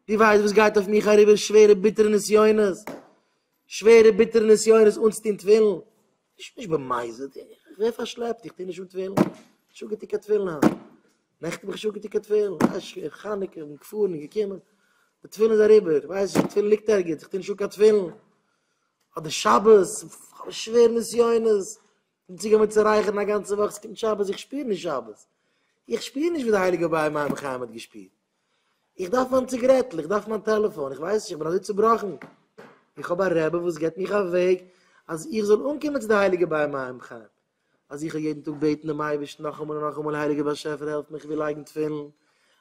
דו ווייסט וואס גייט אויף מיך אריבער שווערע ביטערע נסיונות, שווערע ביטערע נסיונות אנצוטון תפילין, נישט נישט במזיד, איך ווער פארשלעפט, איך טו נישט אן תפילין, נישט אנגעטון קיין תפילין היינט, נעכטן האב איך נישט אנגעטון קיין תפילין, חנוכה, איך בין געפארן און געקומען, די תפילין איז אריבער, איך ווייס נישט, די תפילין ליגט ערגעץ, איך טו נישט אן קיין תפילין, אדער שבת, איך האב שווערע נסיונות, כ'בין צוגעוואוינט צו רייכערן א גאנצע וואך, ס'קומט שבת, איך שפיר נישט שבת, איך שפיר נישט ווי די הייליגע באר מים חיים האט געשפירט, איך דארף מיין ציגרעטל, איך דארף מיין טעלעפאן, איך ווייס נישט, איך בין אזוי צובראכן. איך האב א רבי וואס געבט מיך א וועג אז איך זאל אנקומען צו די הייליגע באר מים חיים. אז איך וועל יעדן טאג בעטן דעם אייבערשטן נאכאמאל און נאכאמאל, הייליגער באשעפער העלף מיר איך וויל לייגן תפילין,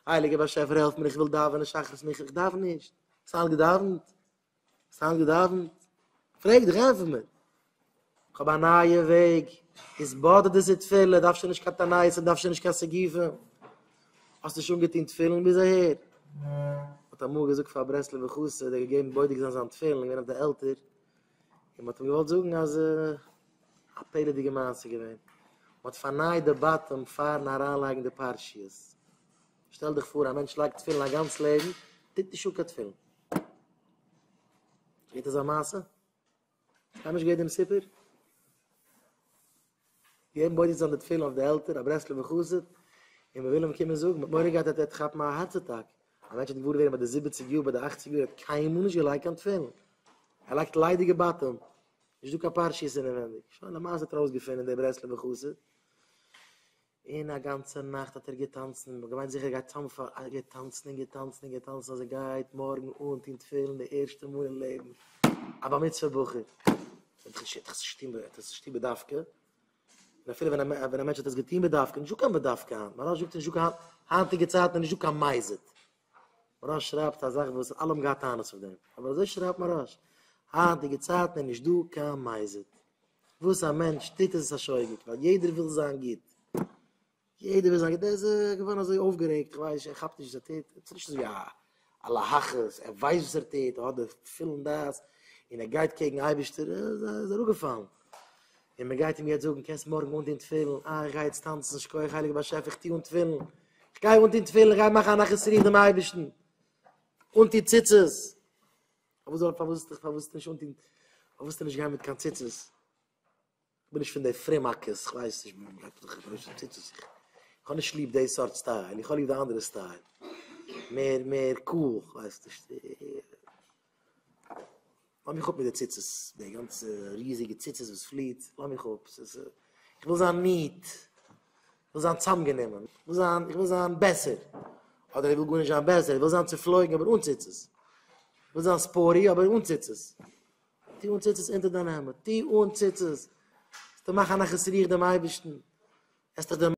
הייליגער באשעפער העלף מיר איך וויל דאווענען שחרית מנחה, איך דאוון נישט. האסט היינט געדאווענט? האסט היינט געדאווענט? פרעג דיך, ענטפער מיר. כ'האב א נייע וועג, התבודדות ותפילה, דארף שוין נישט קיין תענית און דארף שוין נישט קיין סיגופים. האסט נישט אנגעטון תפילין ביז אהער? מ'האט אמאל געזאגט פאר א ברסלב'ער חסיד, ער האט געגעבן בודק זיין זיין תפילין, געווען אויף די עלטער, און מ'האט אים געוואלט זאגן אז א פלא'דיגע מעשה געווען, מ'האט פארנייט די בתים פארן אריינלייגן די פרשיות. שטעל דיך פאר א מענטש לייגט תפילין א גאנץ לעבן, טוט נישט אן קיין תפילין. געהערט אזא מעשה? קיינמאל נישט געהערט דעם סיפור? געגעבן בודק זיין די תפילין אויף די עלטער, א ברסלב'ער חסיד, און מ'וויל אים קומען זאגן, מ'האט מורא געהאט אז ער וועט כאפן א הארץ אטאק, א מענטש וועט געוואר ווערן ביי די זיבעציג יאר, ביי די אכציג יאר, ער האט קיינמאל נישט געלייגט קיין תפילין, ער לייגט ליידיגע בתים, נישט דא קיין פרשיות אינעווענדיג, שוין למעשה האט ער אויסגעפונען דער ברסלב'ער חסיד, און א גאנצע נאכט האט ער געטאנצן, מ'האט געמיינט זיכער ער גייט צאמפאלן, ער האט געטאנצן און געטאנצן און געטאנצן אז ער גייט מארגן אנטון תפילין די ערשטע מאל אין לעבן, א בר מצוה בחור, ער האט עס נישט געטון בדווקא, און אפילו ווען א מענטש האט עס געטון בדווקא, נישטא קיין בדווקא היינט, מוהרא"ש זאגט נישטא קיין, היינטיגע צייטן איז נישטא קיין מזיד, מוהרא"ש שרייבט א זאך וואס אלע האבן געהאט טענות אויף דעם, אבער אזוי שרייבט מוהרא"ש, היינטיגע צייטן איז נישטא קיין מזיד. וואס א מענטש טוט איז עס א שוגג, ווייל יעדער וויל זיין גוט, יעדער וויל זיין גוט, דער איז געווארן אזוי אויפגערעגט, איך ווייס נישט, ער כאפט נישט וואס ער טוט, עס איז נישט אזוי א להכעיס, ער ווייסט וואס ער טוט, ער האט די פולן דעת, און ער גייט קעגן אייבערשטער, ער איז אראפגעפאלן, און מען גייט אים יעצט זאגן, קענסט מארגן אנטון תפילין, אה איך גיי יעצט טאנצן, שכוח הייליגער באשעפער איך טו אן תפילין, איך גיי אנטון תפילין, איך גיי מאכן א נחת רוח דעם אייבערשטן, אנטון ציצית. פארוואס זאל פארוואס פארוואס נישט אנטון פארוואס נישט גיין מיט קיין ציצית? איך בין נישט פון די פרומאקעס, איך ווייס נישט, מען גייט דאך גרויסע ציצית, איך האב נישט ליב די סארט סטייל, איך האב ליב די אנדערע סטייל, מער מער cool, איך ווייס נישט, לאז מיך אפ מיט די ציצית, די גאנצע ריזיגע ציצית וואס פליעט, לאז מיך אפ, ס'איז, איך וויל זיין neat. איך וויל זיין צאמגענומען, איך וויל זיין, איך וויל זיין בעסער, אדער איך וויל גארנישט זיין בעסער, איך וויל זיין צופלויגן אבער אן ציצית, איך וויל זיין sporty אבער אן ציצית, טו אן ציצית אונטער דיין העמד, טו אן ציצית, וועסטו מאכן א נחת רוח דעם אייבערשטן, וועסט דיך.